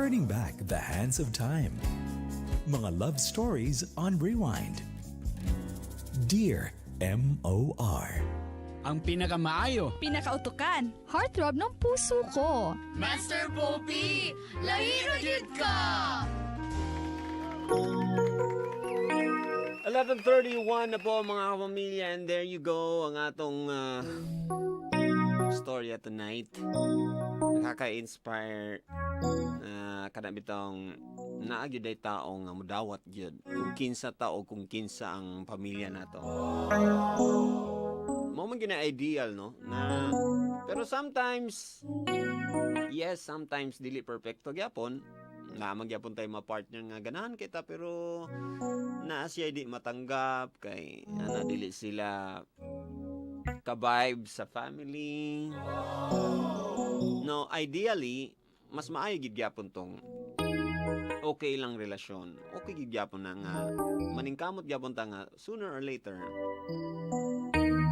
Turning back the hands of time. Mga love stories on rewind. Dear MOR. Ang pinakamaayo. Pinakautukan. Heartthrob ng puso ko. Master Poppy! Lahi ra gyud ka! 11:31 na po, mga kapamilya, and there you go ang atong storya tonight. Nakaka-inspire na kana bitong naa gyud ay tao nga mudawat gyud kung kinsa ta o kung kinsa ang pamilya nato. Mao man gyud na ideal, no, na pero sometimes, yes, sometimes dili perfecto gyapon na magyapon tayo mga partner nga ganahan kita, pero naa siya di matanggap kay ana dili sila ka-vibe sa family. No, ideally mas maayo gid gyapon tong okay lang relasyon. Okay gid gyapon na nga maningkamot gyapon ta nga sooner or later,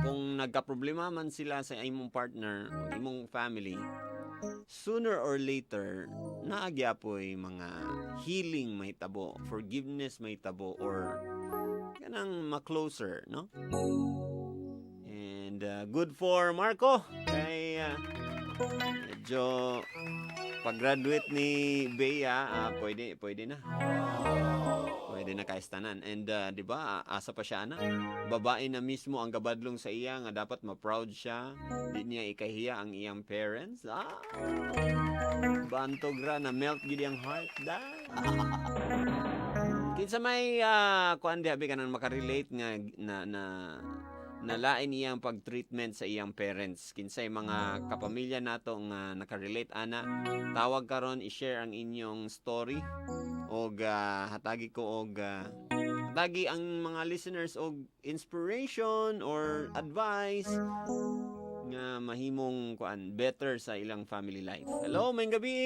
kung nagka-problema man sila sa imong partner o imong family, sooner or later naa gyapoy mga healing mahitabo, forgiveness mahitabo, or kanang ma-closer, no? And good for Marco kay medyo pag-graduate ni Bea, pwede pwede na. Pwede na kaistanan. And di ba, asa pa siya ana? Babae na mismo ang gabadlong sa iya nga dapat ma-proud siya. Di niya ikahiya ang iyang parents. Ah. Bantog ra na melt gid ang heart da. Kinsa may kuan diha bi kanang makarelate nga na na nalain iyang pag-treatment sa iyang parents? Kinsay mga kapamilya nato nga nakarelate ana? Tawag karon, i-share ang inyong story og hatagi ko og hatagi ang mga listeners og inspiration or advice nga mahimong kuan better sa ilang family life. Hello, maayong gabi.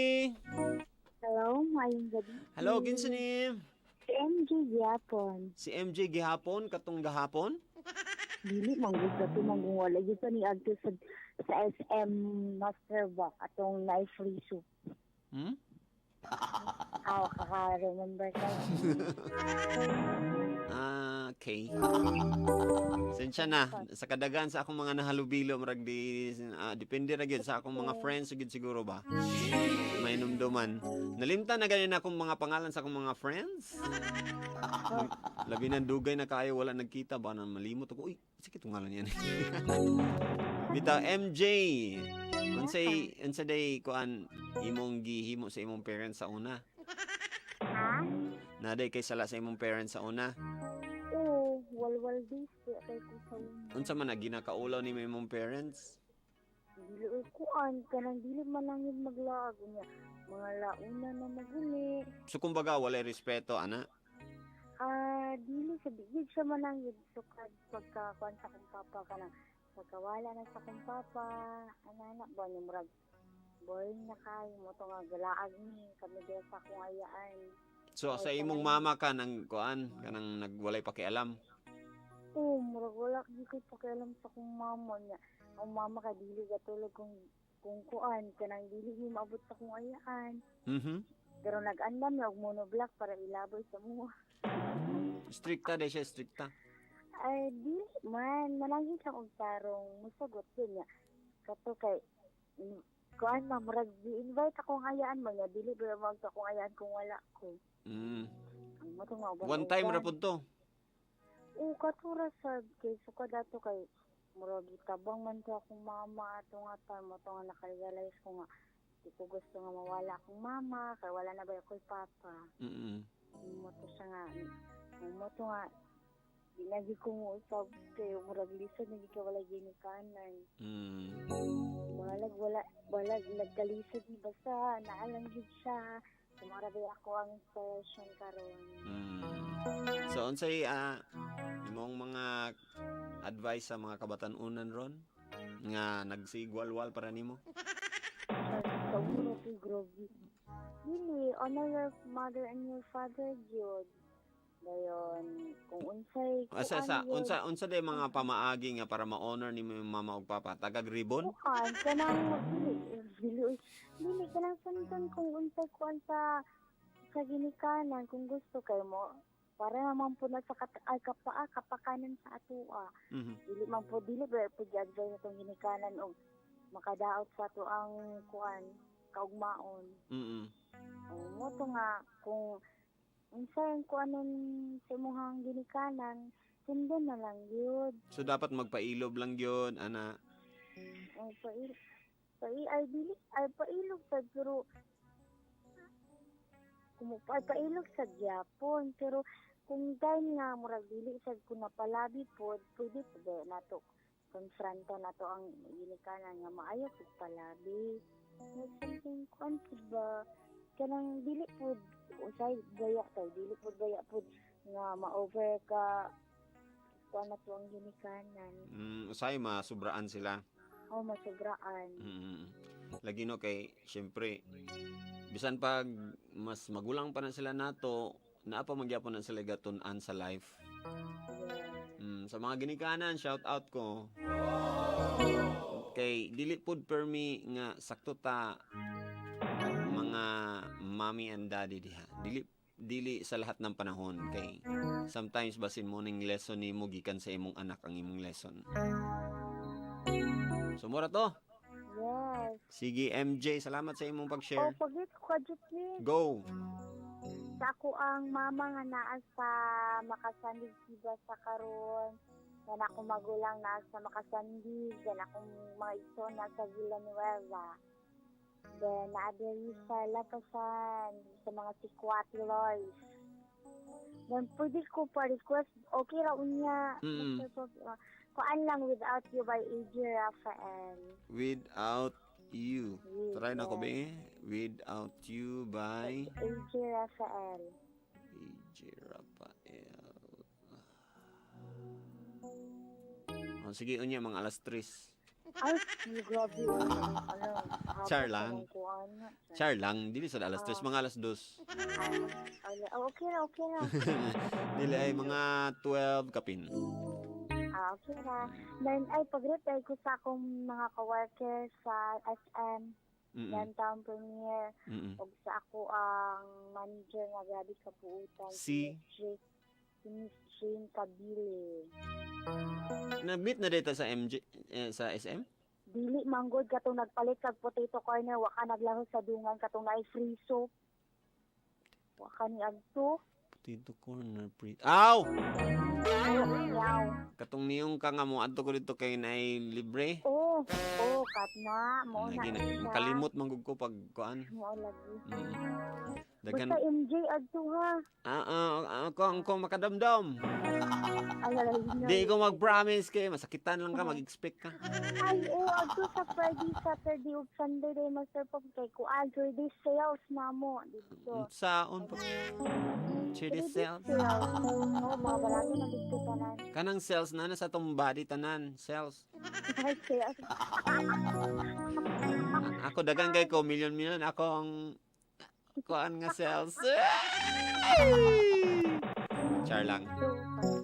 Hello, maayong gabi. Hello, kinsa ni? Si MJ gyapon. Si MJ gihapon, katong gahapon? Dili man gud kato man kung wala gyud ni adto sa SM Master ba atong na free soup. Aw, kaka-remember ka. Ah, okay. Sensya na sa kadagan sa akong mga nahalubilo, murag di depende ra gyud sa akong mga friends gyud siguro ba. May numduman. Nalimtan na ganin akong mga pangalan sa akong mga friends. Labi na dugay na kaayo wala nagkita ba na malimot ako. Uy, sige itong ngalan yan. Bitaw MJ. Unsay unsa day kuan imong gihimo sa imong parents sa una? Ha? Naa day kay sala sa imong parents sa una? Oo, walwal days kay kay ko sa una. Unsa man na ginakaulaw ni imong parents? Dili oy kuan kanang dili man lang yun maglaag niya. Mga launa na maguli. So kumbaga walay respeto ana. Ah, dili sa di siya man lang yun sukad pagka kuan sa akong papa, kanang pagkawala na sa akong papa, ana ba niya murag boring na kayo mo to nga galaag ni kami dira sa akong ayaan. So sa imong mama ka nang kuan kanang nagwalay pakialam. Oo, murag wala di ko pakialam sa akong mama niya. Ang mama ka dili gatulog kung kuan kanang dili mi maabot sa akong ayaan. Pero nag-andam na og monoblock para ilaboy sa mua. Strikta day siya, strikta. Ay, dili man. Manangin siya og tarong. Musagot yun niya. Kato kay, kuan ma, murag di-invite akong ayaan mo niya. Dili ba mag akong ayaan kung wala ko. Ang mo nga uban. One time ra pud to. Oo, katura sad kay sukad ato kay murag itabang man to akong mama ato nga time mo to nga nakarealize ko nga di ko gusto nga mawala akong mama kay wala na ba ako'y papa. Mo to siya nga mo to nga di na gyud ko mousab kay murag lisod na gyud ka wala ginikanan. Balag wala balag nagkalisod ni basta naalang gyud siya. Sumara ba ako ang inspiration karon. So unsay imong mga advice sa mga kabatan-unan ron nga nagsigwalwal para nimo? Sa uno to grabe. Dili, honor your mother and your father gyud. Dayon, kung unsay Asa sa kuan gyud, unsa unsa day mga pamaagi nga para ma-honor nimo yung mama ug papa? Tagag ribbon? Kuan kanang dili. Dili, uy. Dili ka lang sundon kung unsay kuan sa ginikanan kung gusto kay mo para naman po na sa kat ay kapaa kapakanan sa atoa. Dili man po, dili ba po gi-advise atong ginikanan og makadaot sa ato ang kuan kaugmaon. O, mo to nga kung unsay ang kuanon sa imong ginikanan, sundon na lang gyud. So dapat magpailob lang gyud ana. Ang pai pai ay dili ay pailog sad, pero kung ay pailog sa gyapon, pero kung dahil nga murag dili sad ko napalabi pod, pwede pud nato konfronto nato ang ginikanan nga maayo pud palabi. Like something kuan pud ba, kanang dili pud usay gaya tay, dili pud gaya pud nga ma-over ka kuan na to ang ginikanan. Usay masubraan sila. O masubraan. Lagi no, kay syempre bisan pag mas magulang pa na sila nato, naa pa magyapon na sila gatun-an sa life. Yes. Sa mga ginikanan, shout out ko. Kay dili pud permi nga sakto ta mga mommy and daddy diha. Dili dili sa lahat ng panahon kay sometimes basin mo ning lesson nimo gikan sa imong anak ang imong lesson. So mura to. Yes. Sige MJ, salamat sa imong O, pag-share. pagit ko kadjut ni. Go. Sa ako ang mama nga naa sa Makasandig Siba sa karon. Yan akong magulang naa sa Makasandig. Yan akong mga igsoon naa sa Villanueva. Then, naa diri sa Lapasan, sa mga Sikwatiloys. Then, pwede ko pa request, okay ra unya. Mr. Pops, kuan lang, "Without You" by AJ Rafael. "Without You." With, Try na ko be. "Without You" by AJ Rafael. AJ Rafael. Oh, sige unya mga alas 3. Ay, grabe. Ano, Char hapon lang. sa kuan. Char lang, dili sa alas 3, mga alas 2. Ay, oh, okay ra, okay ra. Dili ay mga 12 kapin. Ah, okay ra. Then, ay, pag-reply ko sa akong mga coworkers sa SM, Downtown Premier, ug sa ako ang manager nga grabe kabuutan. Si? Miss Jane, si Miss Jane Kabili. Nag-meet na data sa MJ eh, sa SM? Dili manggod, katong nagpalit kag Potato Corner, wa ka naglahos sa dungan katong naay free soup. Wa ka ni adto. Potato Corner pre. Aw! Yaw. Katong niyong ka nga mo adto ko dito kay naay libre. Oh, kat na mo na. Lagi na Siya. makalimot man gud ko pag kuan. Mo lagi. Daghan. Basta MJ adto ha. Ah, ako ang ko makadamdam. Ay, alay na. Di ko mag-promise kay masakitan lang ka, mag-expect ka. Ay, oh, adto sa Friday, Saturday ug Sunday day, Master Pop, kay kuan 3 day sales na mo dito. Saon pa? Chili 3 day cells. sales. Oh, mga barato na dito tanan. Kanang cells na nasa atong body tanan, cells. Ay, sales. Ako dagan kay ko million million ako ang kuan nga cells. Char lang.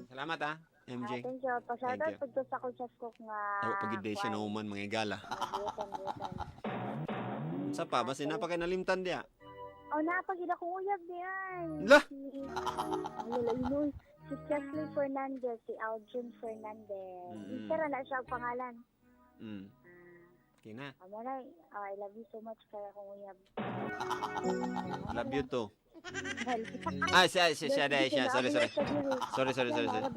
Salamat ah, MJ. Ah, thank you. Pa-shoutout Thank you. pag sa ako chef cook nga. Ako pagid siya kuan, na human mga igala. Butan, butan. Sa pa basin na pa kay nalimtan diya. Oh, napagid akong uyab diyan. La! Si, ano lang yun? Si Chesley Fernandez, si Aljon Fernandez. Isa ra na siya ang pangalan. Okay na. Amo na, ah, I love you so much kaya akong uyab. Love you too. Ah, siya, siya, siya, siya, siya. Sorry, sorry. Sorry, sorry, sorry, sorry.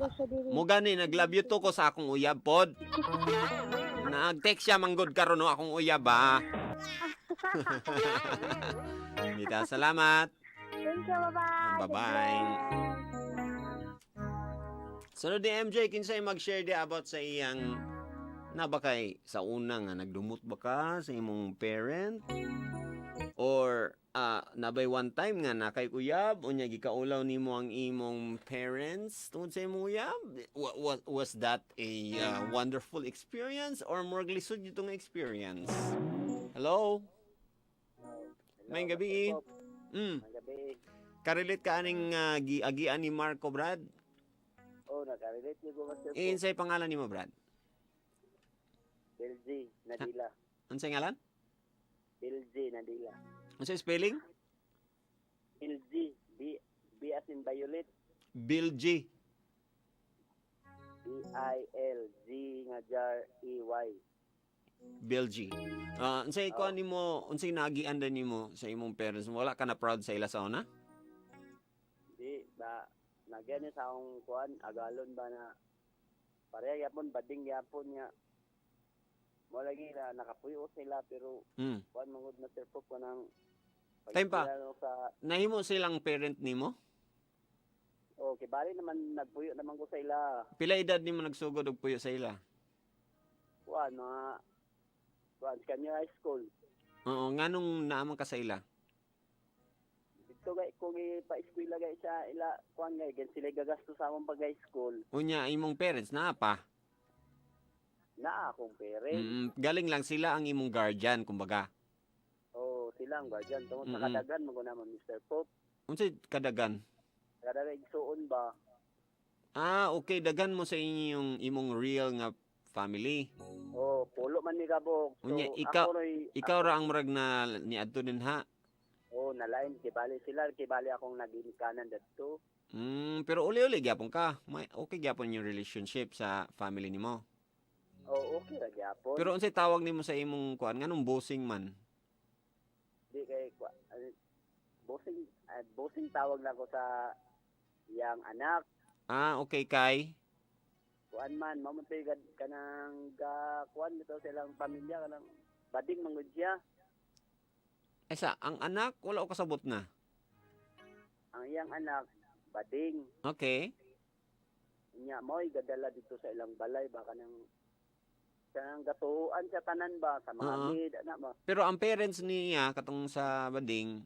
Mo gani nag-love you too ko sa akong uyab pod. Nag-text siya manggod karon no akong uyab ba. Mita, salamat. Thank you, bye-bye. Bye-bye. God bless. Sunod ni MJ, kinsay mag-share di about sa iyang na ba kay sa una nga nagdumot ba ka sa imong parent or nabay one time nga nakay uyab unya gikaulaw nimo ang imong parents tungod sa imong uyab? Was that a wonderful experience or more glisod jud nga experience? Hello, may gabi. Ang gabi. Karelate ka aning giagian ni Marco, Brad? Oh, nakarelate niyo ko, Master Pop. Insay pangalan nimo, Brad? LG, Nadila. Unsay ngalan? Bill G Nadila. Unsa spelling? Bill G. B, B as in violet. Bill G. B I L G nga jar E Y. Bill G. Ah, unsay kuan nimo, unsay naagian din nimo sa imong parents? Wala ka na proud sa ila sa una? Di ba nagyan sa akong kuan agalon ba na pareha gyapon, bading gyapon nga mo lagi na nakapuyo sila, pero kuan mangud na, Sir Pop, kanang Time pa. pag- sa Nahimo silang parent nimo? Oh, kay bali naman nagpuyo naman ko sa ila. Pila edad nimo nagsugod og puyo sa ila? Kuan, mga kuan kanya high school. Oo, nganong naaman ka sa ila? Dito gay kung ipa-eskwela gay sa ila, kuan gay gan sila gagasto sa akong pag high school. Unya imong parents naa pa? Na akong parents. Galing lang sila ang imong guardian kumbaga. Oh, sila ang guardian tungod sa kadagan mo ko naman, Mr. Pope. Unsay kadagan? Kadagan igsuon ba? Ah, okay, dagan mo sa inyong imong real nga family. Oh, pulo man ni kabok. So, Unya, ikaw- ako ro'y- Ikaw ra ang murag na niadto din ha. Oh, nalain kay bali sila, kay bali akong nagimikanan dadto. Pero uli-uli gyapon ka. May okay gyapon yung relationship sa family nimo. Oh, okay ra gyapon. Pero unsay tawag nimo sa imong kuan, nganong bossing man? Di kay bossing, bossing tawag na ko sa iyang anak. Ah, okay kay. Kuan man mao man to'y kanang ga kuan bitaw sa ilang pamilya, kanang bading man gud siya. Esa ang anak wala ko kasabot na. Ang iyang anak bading. Okay. Nya mo'y gadala dito sa ilang balay ba, kanang kanang gatuan sa tanan ba sa mga maid ana ba. Pero ang parents niya katong sa bading,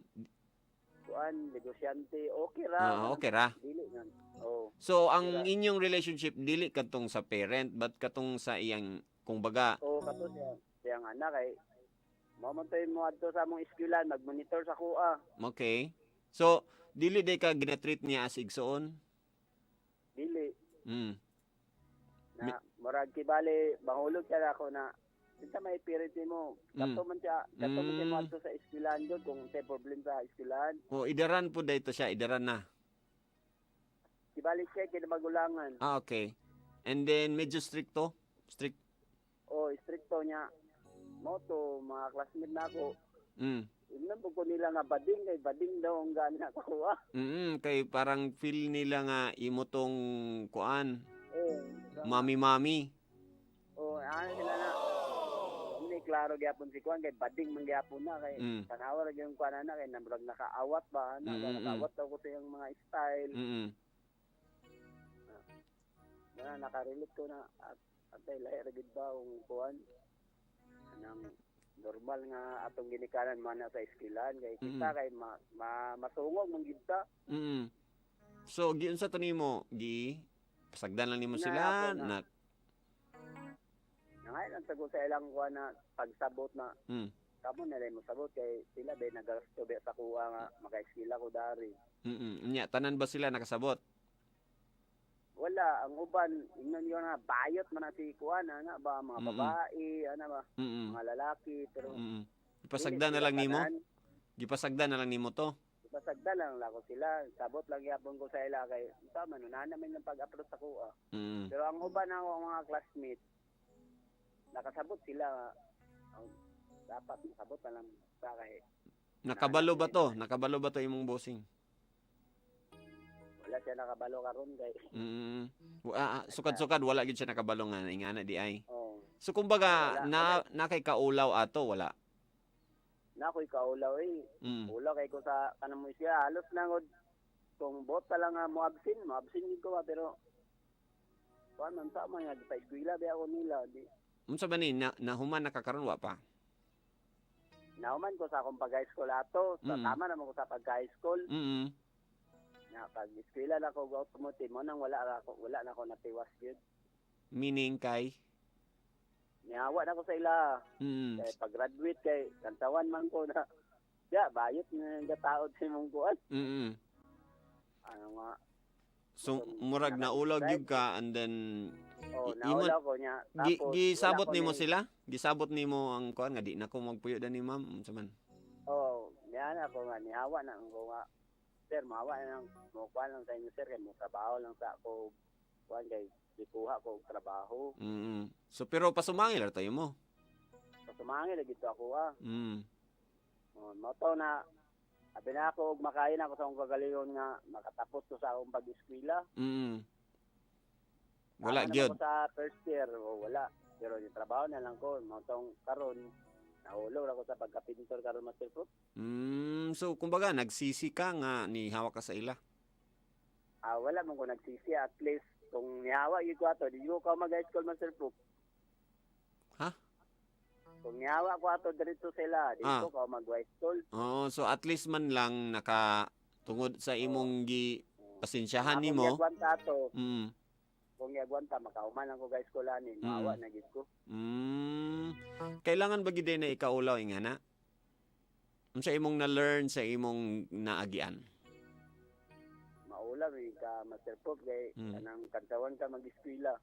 Kuan, negosyante, okay ra. Ah, okay ra. Dili man, oh. So ang inyong relationship dili katong sa parent but katong sa iyang kumbaga. Oh, kato siya siyang anak kay mao man to'y mo adto sa among eskwelahan magmonitor sa kuha. Okay. So dili day ka ginatreat niya as igsoon. Dili. Na murag kibali mahulog siya ako na kinsa may parent nimo, kato man siya, kato man siya moadto sa eskwelahan jud kung say problem sa eskwelahan. O idaran po dito siya, idaran na. Kibali siya kinamagulangan. Ah, okay. And then medyo stricto, strict. Oh, stricto niya mo to mga classmate na ako. Ingnan po ko nila nga bading kay bading daw ang gana sa kuha. Kay parang feel nila nga imo tong kuan, Oh, mami-mami. oh, ano sila na. Hindi klaro gyapon si kuan kay bading man gyapon na kay tanawa ra gyud kuan na kay namurag nakaawat ba na, nakaawat daw ko sa iyang mga style. Na nakarelate ko na at atay lahi ra gyud ba ang kuan anang normal nga atong ginikanan man na sa eskwelahan kay kita kay ma, masungog man gyud ta. So giunsa to nimo, gi pasagdan lang nimo Na, sila ako na. na Nangayon lang sagot sa ilang kuan na pagsabot na kamo na rin mo sabot kay sila ba nagasto ba sa kuha nga makaeskwela ko dari. Nya tanan ba sila nakasabot? Wala, ang uban ingnon yun nga bayot man na si kuan ana ba, mga babae ana ba, mga lalaki, pero Gipasagdan dili na sila lang nimo? tanan. Gipasagdan na lang nimo to. Pasagdan lang lang ko sila, sabot lang yapon ko sa ila kay tama no na namin ng pag-approach sa kuha. Pero ang uban ako ang mga classmate nakasabot sila, ang dapat nakabot na lang sa kay Nakabalo ba to? Nakabalo ba to imong bossing? Wala siya nakabalo karon kay Sukad-sukad wala gyud siya nakabalo nga ingana di ay. Oh. So kumbaga Wala, na na kay kaulaw ato wala. Na ako'y kaulaw eh. Ulaw kay ko sa kanang mo siya halos na ngod kung bot pa lang nga mo absin, mo absin gid ko ba, pero kuan man sa man nga pa eskwela ba ako nila di. Unsa ba ni na, nahuman na ka karon, wa pa? Nauman ko sa akong pag-high school ato, sa tama naman ko sa pag-high school. Na pag eskwela na ko og automotive mo nang wala ra ako, wala na ako natiwas gyud. Meaning kay Nihawa na ko sa ila. Kay pag-graduate kay kantawan man ko na ya bayot na gataod sa imong kuan. Ano nga. So murag naulaw gyud ka and then Oh, Imo- naulaw ko niya. Tapos, Gisabot wala ko nimo ni- sila? Gisabot nimo ang kuan nga di na ko magpuyo ni ma'am, unsa man? Oh, niya na ako nga nihawa na ako nga. Sir, mahawa na lang mo kuan lang sa inyo sir kay mo trabaho lang sa ako. Kuan kay gikuha ko og trabaho. So pero pasumangil ra tayo mo. Pasumangil lagi to ako ah. Oh, mo to na abi na ako og makain ako sa akong kagalingon nga makatapos ko sa akong pag-eskwela. Wala Tama naman gyud. ko sa first year, o wala. Pero yung trabaho na lang ko, mo tong karon nahulog ako sa pagkapintor karon, Master Pro. So kumbaga nagsisi ka nga ni hawak ka sa ila. Ah, wala man ko nagsisi, at least kung nihawa gyud ko ato, di ko ka mag-high school, Master Pro. Ha? Kung nihawa ko ato diretso sila, di ko ka mag-high school. Oh, so at least man lang naka tungod sa imong gi pasensyahan Akong nimo. giagwanta ato, kung giagwanta makauman lang ko high school ani, maawa na gyud ko. Kailangan ba gid na ikaulaw ingana? Unsa imong na-learn sa imong naagian? Maulaw eh ka, Master Pop, kay kanang kantawan ka mag-eskwela.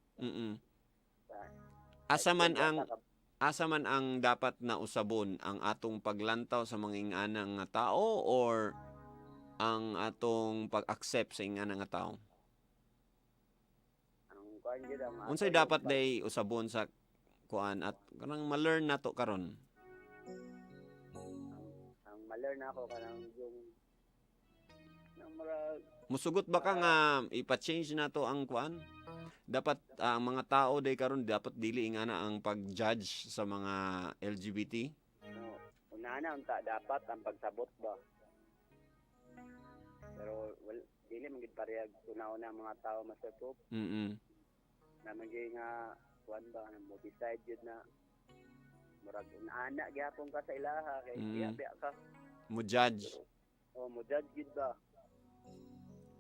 Asa man ang dapat na usabon ang atong paglantaw sa mga ingana nga tao or ang atong pag-accept sa ingana nga tao? Ang kuan gyud ang Unsay dapat day usabon sa kuan at kanang ma-learn nato karon? Ang ma-learn ako kanang yung nang murag Musugot ba ka nga ipa-change nato ang kuan? Dapat ang mga tao day karon dapat dili ingana ang pag-judge sa mga LGBT. No, una na unta dapat ang pagsabot ba. Pero well, dili man gid parehag una-una ang mga tao, Master Pop. Na man gyud nga kuan ba nga mo decide gyud na murag una gyapon ka sa ilaha kay biya biya ka. Mo judge. O mo judge gyud ba.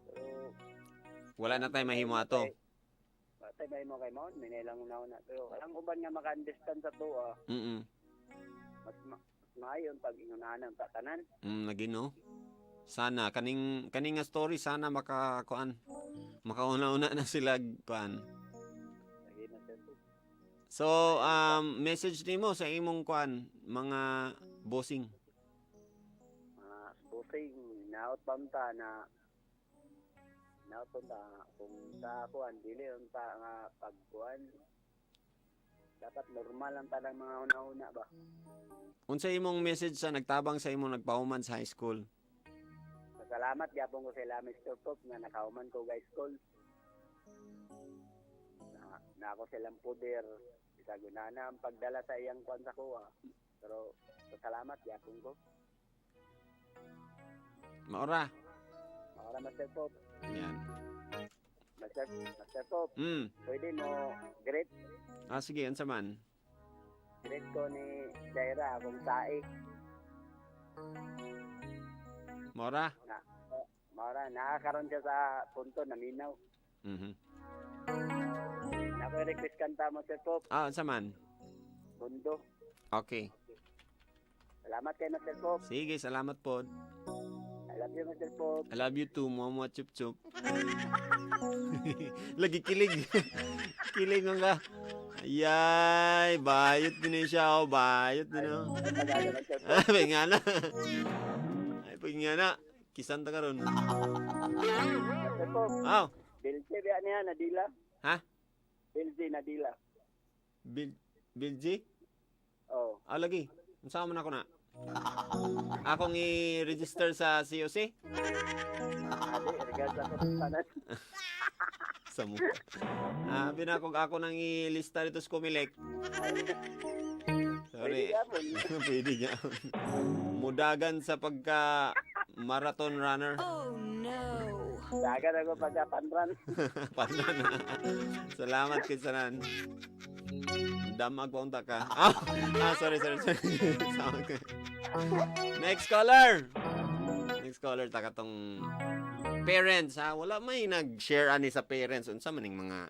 Pero Wala na tayo mahimo ato. Wala tayo mahimo kay mao may lang una-una. Pero ang uban nga maka-understand sa tuwa, mas maayo ang pag ingunahan ang tanan. Lagi no. Sana kaning kaning nga story sana maka kuan. Makauna-una na sila kuan. Lagi na sir. So message nimo sa imong kuan mga bossing. Mga bossing, naot pa na naot pa ta kung sa kuan dili unta nga pagkuan dapat normal ang tanang mga una-una ba. Unsa imong message sa nagtabang sa imong nagpahuman sa high school? Salamat gyapon ko sila Mr. Pop nga nakahuman ko high school. Na ako silang poder bisag na ang pagdala sa iyang kuan sa kuha. Pero salamat gyapon ko. Maora. Maora, Master Pop. Yan. Master Pop. Pwede mo greet. Ah, sige, unsa man? Greet ko ni Jaira akong sae. Maora. Na, maora, nakakaroon siya sa punto naminaw. Ako request kanta, Master Pop. Ah, unsa man? Bundo. Okay. Salamat kay Master Pop. Sige, salamat po. I love you, Master Pop. I love you too, mama chup chup. Lagi kilig. Kilig nga ka. Ayay, bayot din siya, oh, bayot din oh. Ah, nga na. Ay, pag nga na. Kisan ta karon. Master Pop. Aw. Bilje ba niya Nadila? Ha? Bilje Nadila. Bilje? Oh. Ah, lagi. Unsa man ako na? Akong i-register sa COC? Adi, regards ako sa tanan. Sa mo. Ah, binakog ako nang ilista dito sa Comelec. Sorry. Pwede niya. Mudagan sa pagka marathon runner. Oh no. Dagan ako pagka panran. Panran. Salamat kay Sanan. Damag pa unta ka. Sorry, sorry, sorry. Next caller. Next caller ta katong parents ha. Wala may nag-share ani sa parents unsa maning mga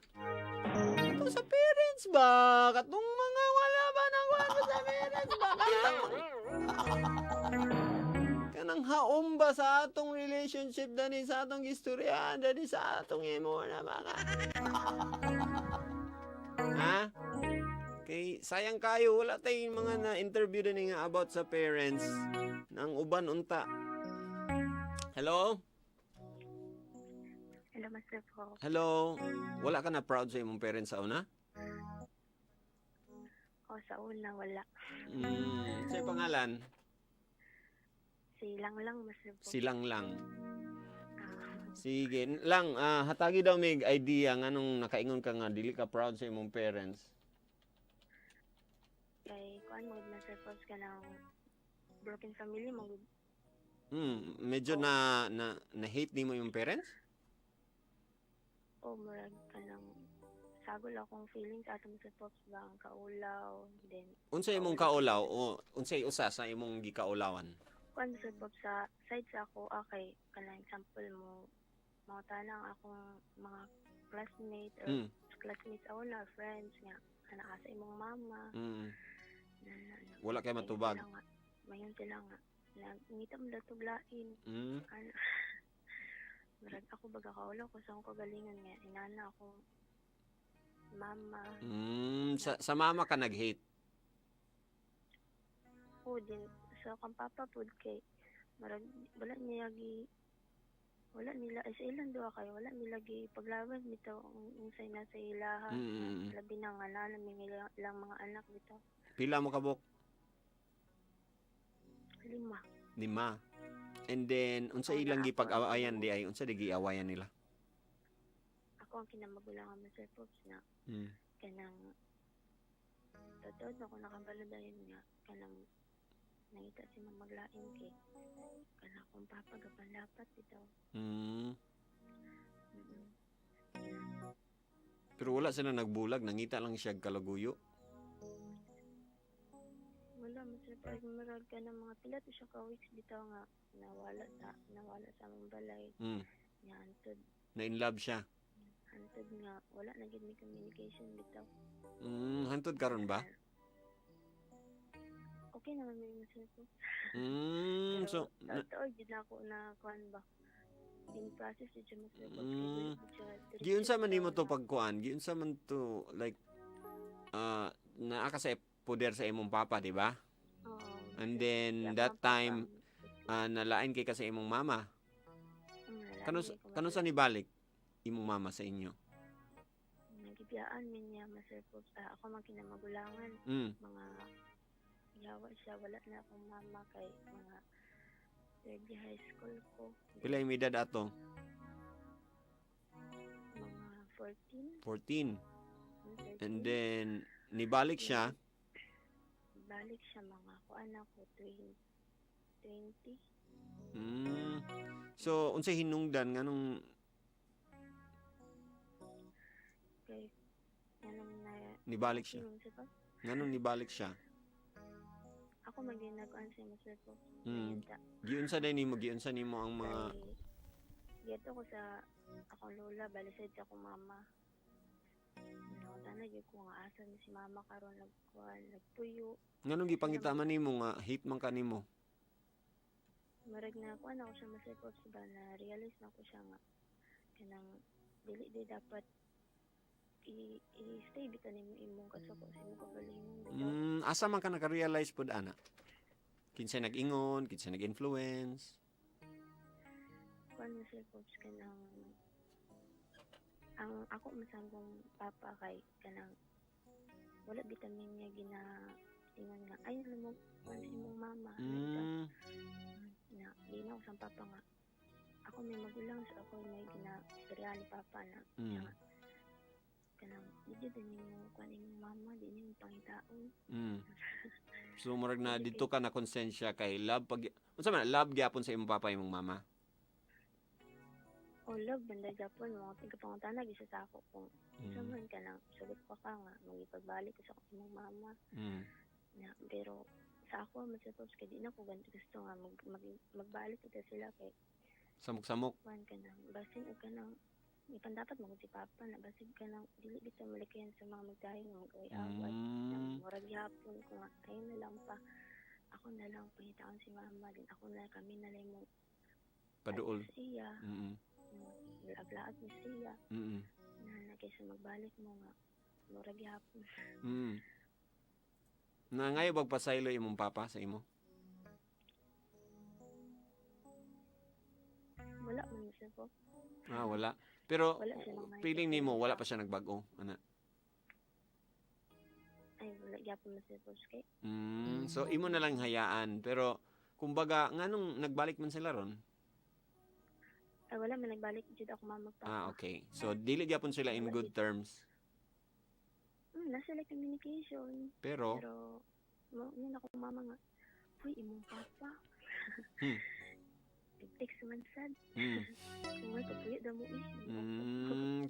katong sa parents ba? Katong mga wala ba nang wala sa parents ba? Katong kanang haom ba sa atong relationship dani sa atong istorya dani sa atong imo na baka. Sayang kayo, wala tayong mga na-interview din nga about sa parents. Nang uban unta. Hello? Hello, Master po. Hello? Wala ka na proud sa imong parents sa una? O, sa una, wala. Sa pangalan? Si Lang Lang, Master po. Silang lang. Ah, Sige, lang, hatagi daw mig idea nganong nakaingon ka nga dili ka proud sa imong parents. Kay, kuan mo, Master po, ka ng broken family mo. Medyo na hate nimo imong parents? O, murag ka ng sagol akong feelings ato, Master Pops, ba ang kaulaw then Unsay imong kaulaw o unsay usa sa imong gikaulawan? Kuan, Master Pops, sa side sa ako, kay kanang example mo mangutana ang akong mga classmate or classmates ako na friends nga kana asa imong mama na. Wala kay Mayon matubag. sila nga, mayon sila nga nagngita mo datog lain. Ano, murag ako baga kaulaw ko sa akong kagalingon nga inana ako mama. Sa mama ka nag-hate. O din sa akong papa pud kay murag wala niya gi wala nila ay sa ilang duha kay wala nila gi paglaban bitaw ang unsay nasa ilaha. Labi na nga naa namin ilang mga anak bitaw. Pila mo kabok? Lima. Lima. And then unsa Oo, ilang na ako ang gipag-awayan di ay unsa di giawayan nila? Ako ang kinamagulangan, Master Pops, na kanang totoo na ko nakabalo dayon nga kanang nangita si mamaglain kay kanang akong papa gapandapat bitaw. Pero wala sila nagbulag, nangita lang siya kalaguyo. Wala, Master Pops, murag ka ng mga pila to siya ka weeks bitaw nga nawala sa among balay. Nga antod Na in love siya. Antod nga wala na gid may communication bitaw. Hantod karon ba? Okay naman may, Master Pops. So Pero totoo gid na ako na kuan ba, in process jud siya, Master Pops, kay dili pud siya diretso Giunsa man nimo to na- pagkuan? Giunsa man to like naa ka sa poder sa imong papa, di ba? Oo. And then Kaya that akong papa, time nalain kay ka sa imong mama. Nalain Kano kay ko, kano Master sa nibalik imong mama sa inyo? Nagibiyaan min niya, Master Pops. Ah, ako man kinamagulangan. Mga yawa siya, wala na akong mama kay mga third year high school ko. Pila yung edad ato? Mga 14. 14. 13. And then nibalik siya. Balik siya mga kuan ako 20. 20. So unsay hinungdan nganong Kay nganong na nibalik siya? Master Pops? Nganong nibalik siya? Ako man gyud nagkuan sa Master Pops. Mm. Giunsa day nimo, giunsa nimo ang mga Kay dito ko sa akong lola, balisod sa akong mama. Nangutana gyud ko nga asa ni si mama karon, nagkuan, nagpuyo. Nganong gipangita man nimo nga hate man ka nimo? Murag na kuan ako siya, Master Pops, ba, na realize na ko siya nga kanang dili di dapat i-stay bitaw nimo imong kasuko sa imong kagalingon bitaw. Asa man ka naka-realize pod ana? Kinsay nag-ingon, kinsay nag-influence? Kuan, Master Pops, kanang ang ako man sa akong papa kay kanang wala bitamin niya gina ingon nga ay alam mo kuan sa imong mama, ano bitaw. Na di na ako sa papa nga ako may magulang, so ako may gina istorya ni papa na nga kanang di jud nimo kuan imong mama, di nimo pangitaon. So murag na dito ka na konsensya kay love pag unsa man love gyapon sa imong papa imong mama. O love banda Japon mga tigapangutana gyud siya sa ako kung sa man ka nang sugot pa ka nga magipagbalik ko sa imong mama na, pero sa ako man sa kay di na ko ganito gusto nga mag, magbalik kita sila kay Samok-samok. Kuan ka nang basin og kanang ipan dapat mo si papa na basig ka nang dili bitaw malikayan sa mga magdayon nga mag-away-away. Murag gihapon ko nga ayun na lang pa, ako na lang pangitaon si mama din, ako na kami na lang mo Paduol. sa iya, laag-laag ni siya na na kaysa magbalik mo nga murag gihapon. Na ngayo bagpasaylo imong papa sa imo? Wala man siya po. Ah, wala. Pero Wala siya nang feeling nimo wala pa siya nagbag-o, ana. Ay, wala gyapon na siya po. Kay So imo na lang hayaan, pero kumbaga nganong nagbalik man sila ron? Ay, wala man nagbalik jud ako mama pa. Ah, okay. So dili gyapon sila in good terms. Nasa like communication. Pero Pero mo yun ako mama nga. Uy, imong papa. Nag-text man sad. Uy, kapuyo daw mo eh.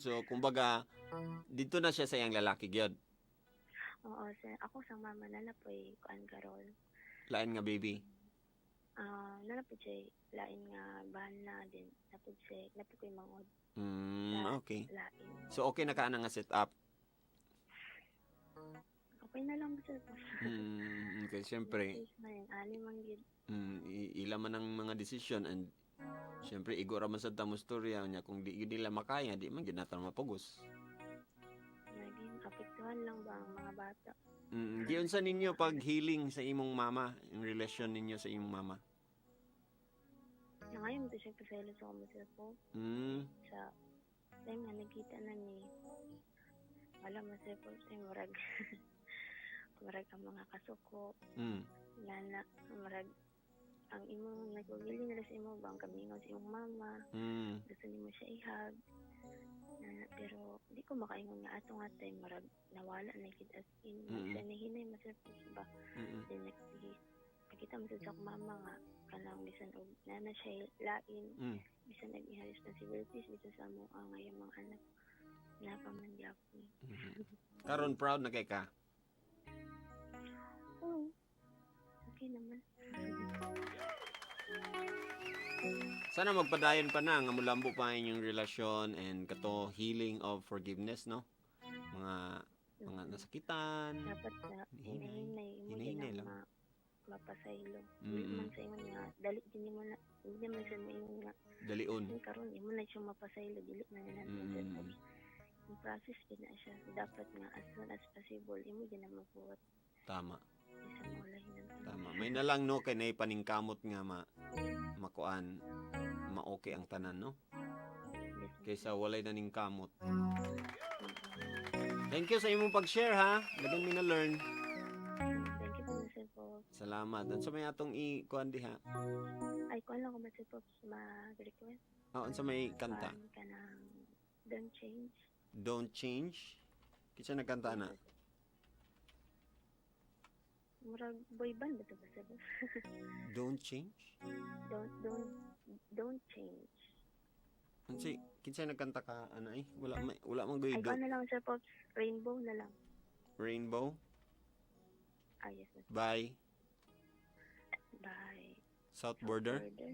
So kumbaga dito na siya sa iyang lalaki gyud. Oo, sa, ako sa mama na na po'y kuan karon. Lain nga baby. Ah, na po siya lain nga bahal na din. Na po siya, na po ko'y mangod. Okay. Lain. So okay na ka ana nga set up. Okay na lang sir. Okay, syempre. Man, ali man gyud. Ila man ang mga desisyon and syempre igo ra man sad ta mo storya nya kung di gyud nila makaya, di man gyud nato mapugos. Naging apektuhan lang ba ang mga bata? Giunsa ninyo pag healing sa imong mama, yung relasyon ninyo sa imong mama? Na ngayon to siya pasaylo sa akong sir po. Sa time nga nagkita na ni wala man sir po sa murag murag ang mga kasuko. Lana murag ang imong nagugili nila sa imo ba ang kamingaw sa imong mama. Gusto nimo siya ihag. Na, pero di ko makaingon nga ato nga time murag nawala na gid as in. Sa nahinay man sir po ba. Then nakita mo sa akong mama nga kanang bisan og nana siya lain. Bisan og iyang responsibilities bisan sa amo ang iyang mga anak na pa man gyapon. Karon proud na kay ka. Oo. Okay naman. Sana magpadayon pa na nga mulambo pa inyong relasyon and kato healing of forgiveness, no? Mga nasakitan. Dapat na Hinay. hinay mo Hinay din ang lang. mapasaylo. Dili man sa ingon nga dali din mo na hindi man sa ingon nga Dalion. Kung karon imo na siya mapasaylo dili na nila Yung process din na siya. Dapat nga as soon as possible imo din na mabuhat. Tama. Isa mo lahi ng Tama. May na lang no kay nay paningkamot nga makuan ma-okay ang tanan, no? Kaysa walay naningkamot. Thank you sa imong pag-share ha. Dagan mi na learn. Thank you po, Sir Pops. Salamat. Unsa may atong i-kuan diha? Ay, kuan lang ko ba, Sir Pops, mag-request? Ah, unsa may kanta? Kuan ka ng Don't Change. Don't Change. Kinsa nagkanta na? Murag boy band ba ito ba, Sir Pops? Don't Change? Don't change. Unsa kinsa nagkanta ka ana eh? Wala man Ay, goy kuan na lang, Sir Pops. Rainbow na lang. Rainbow. Ah, yes, sir. By Bye. South Border. Border.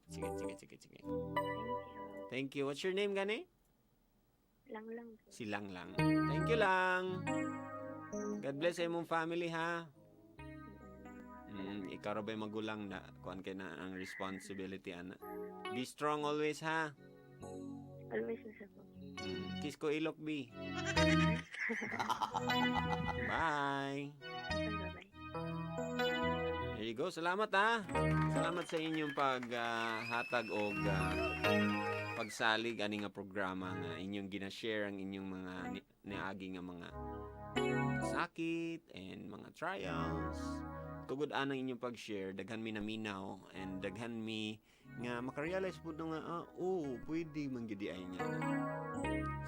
Sige, sige, sige, sige. Thank you. Thank you. What's your name gani? Lang lang. Sir. Si Lang Lang. Thank you Lang. God bless sa imong family ha. Ikaw ra ba'y magulang na kuan kay na ang responsibility ana. Be strong always ha. Always na sir po. Kiss ko ilok B. Bye. Bye-bye. There you go. Salamat ha. Salamat sa inyong paghatag og pagsalig ani nga programa nga inyong gina-share ang inyong mga niagi nga mga sakit and mga trials. Tugod anang inyong pag-share, daghan mi naminaw and daghan mi nga makarealize pud nga oh, pwede man gyud ay nga.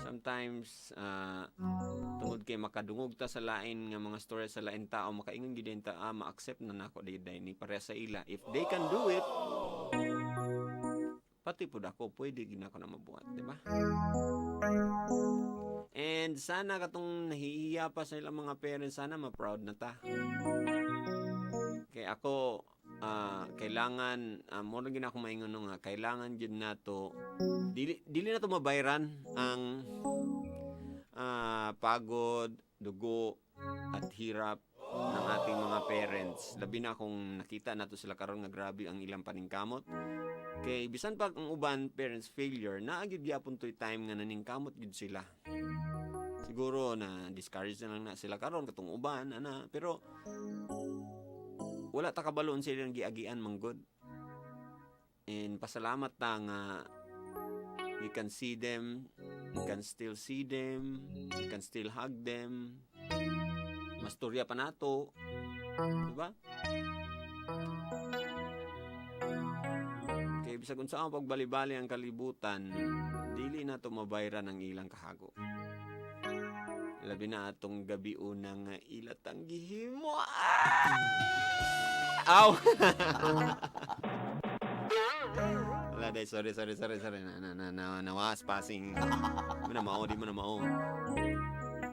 Sometimes tungod kay makadungog ta sa lain nga mga story sa lain tao, makaingon gyud ta ma-accept na nako di day ni pareha sa ila. If they can do it, pati pud ako pwede gyud nako na mabuhat, di ba? And sana katong nahihiya pa sa ilang mga parents, sana ma-proud na ta. Kay ako kailangan mo ra gyud ako maingon nga kailangan gyud nato dili na to mabayran ang pagod, dugo at hirap ng ating mga parents. Labi na kung nakita nato sila karon nga grabe ang ilang paningkamot. Kay bisan pa ang uban parents failure, naa gyud gyapon toy time nga naningkamot gyud sila. Siguro na discourage na lang na sila karon katong uban ana, pero wala ta kabalo unsa ilang giagian manggod. And pasalamat ta nga you can see them, you can still see them, you can still hug them. Mastorya pa nato, diba? Kay bisag unsa ang pagbali-bali ang kalibutan, dili na to mabayran ang ilang kahago. Labi na atong gabi unang nga ilatang gihimo. Ah! Aw! Wala day, sorry, sorry, sorry, sorry. Na, na, na, na, nawas, passing. Mo na mao, di mo na mao.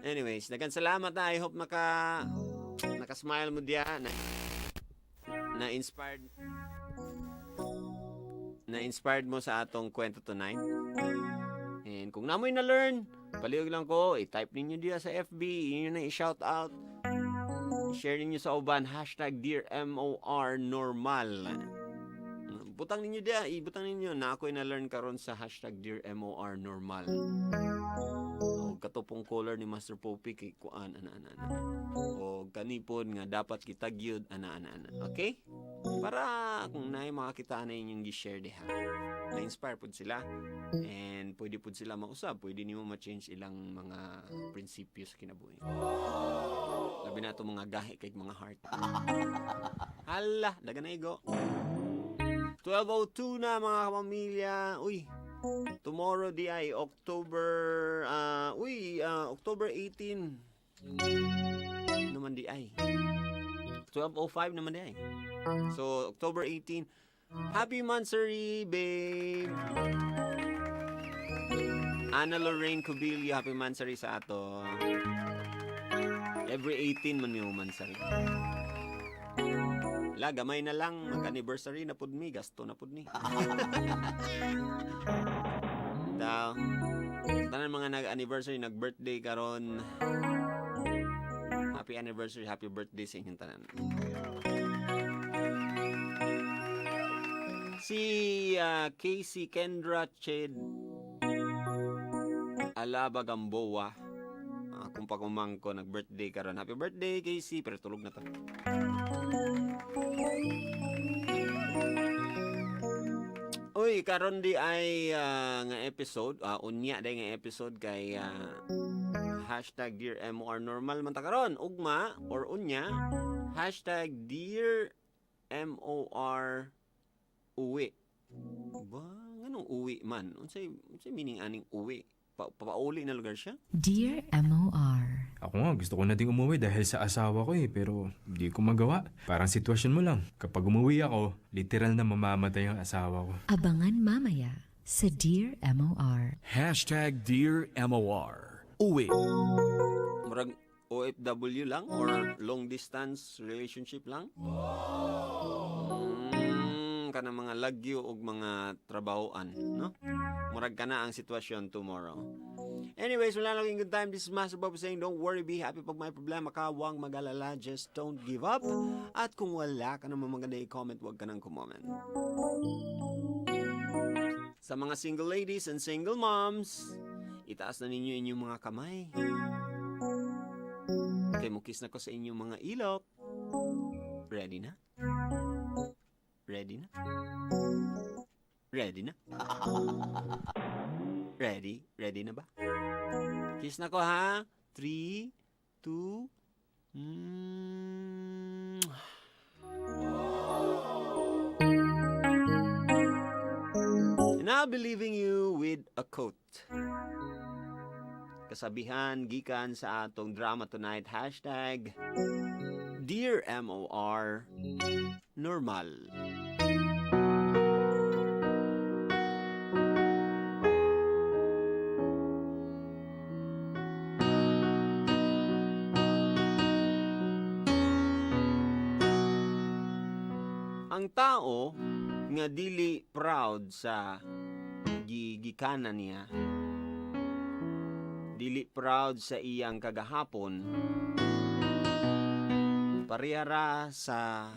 Anyways, daghang salamat na. I hope naka-smile mo diya. Na inspired mo sa atong kwento tonight. And kung namoy na-learn, palihog lang ko, i-type ninyo diya sa FB, inyo na i-shout out. I-share ninyo sa uban, #DearMORNormal. Butang ninyo diya, ibutang ninyo na ako'y na-learn karon sa #DearMORNormal. O katupong color ni Master Popey kay kuan ana ana ana. O kanipon nga dapat kita gyud ana ana ana. Okay? Para kung naay makakita na inyong gi-share diha, na-inspire pud sila and pwede pud sila mausab, pwede nimo ma-change ilang mga prinsipyo sa kinabuhi. Labi na itong mga gahi kay mga heart. Hala, daga na igo. 12:02 na, mga kapamilya. Uy, tomorrow di ay October, uy, October 18. Naman di ay. 12:05 naman di ay. So, October 18. Happy Monthsary, babe! Ana Lorraine Cubillo, happy Monthsary sa ato. Every 18 man yung Monthsary. La, gamay na lang. Mag-anniversary na pud mi. Gasto na pud ni. Daw. Tanan mga nag-anniversary, nag-birthday karon. Happy anniversary, happy birthday sa inyong tanan. Si Casey Kendra Ched Alaba Gamboa. Akong pakumangko nag-birthday karon. Happy birthday, Casey, pero tulog na to. Uy, karon di ay nga episode, unya day nga episode kay #DearMORNormal man ta karon. Ugma or unya, #DearMORuwi. Ba, nganong uwi man? Unsay meaning aning uwi? Papauli na lugar siya? Dear MOR. Ako nga, gusto ko na ding umuwi dahil sa asawa ko eh, pero di ko magawa. Parang sitwasyon mo lang. Kapag umuwi ako, literal na mamamatay ang asawa ko. Abangan mamaya sa Dear MOR. #DearMOR. Uwi. Murag OFW lang or long distance relationship lang? Kanang mga lagyo og mga trabahoan, no? Murag kana ang sitwasyon tomorrow. Anyways, wala lang good time. This is Master Bob saying, don't worry, be happy. Pag may problema ka, huwag mag-alala, just don't give up. At kung wala ka naman maganda i-comment, huwag ka nang kumoment. Sa mga single ladies and single moms, itaas na ninyo inyong mga kamay. Kay mukis na ko sa inyong mga ilok. Ready na? Ready na? Ready na? Ready? Ready na ba? Kiss na ko ha? 3, 2. And I'll be leaving you with a quote. Kasabihan gikan sa atong drama tonight, #DearMORNormal. Ang tao nga dili proud sa gigikanan niya, dili proud sa iyang kagahapon, parehara sa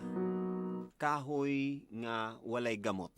kahoy nga walay gamot.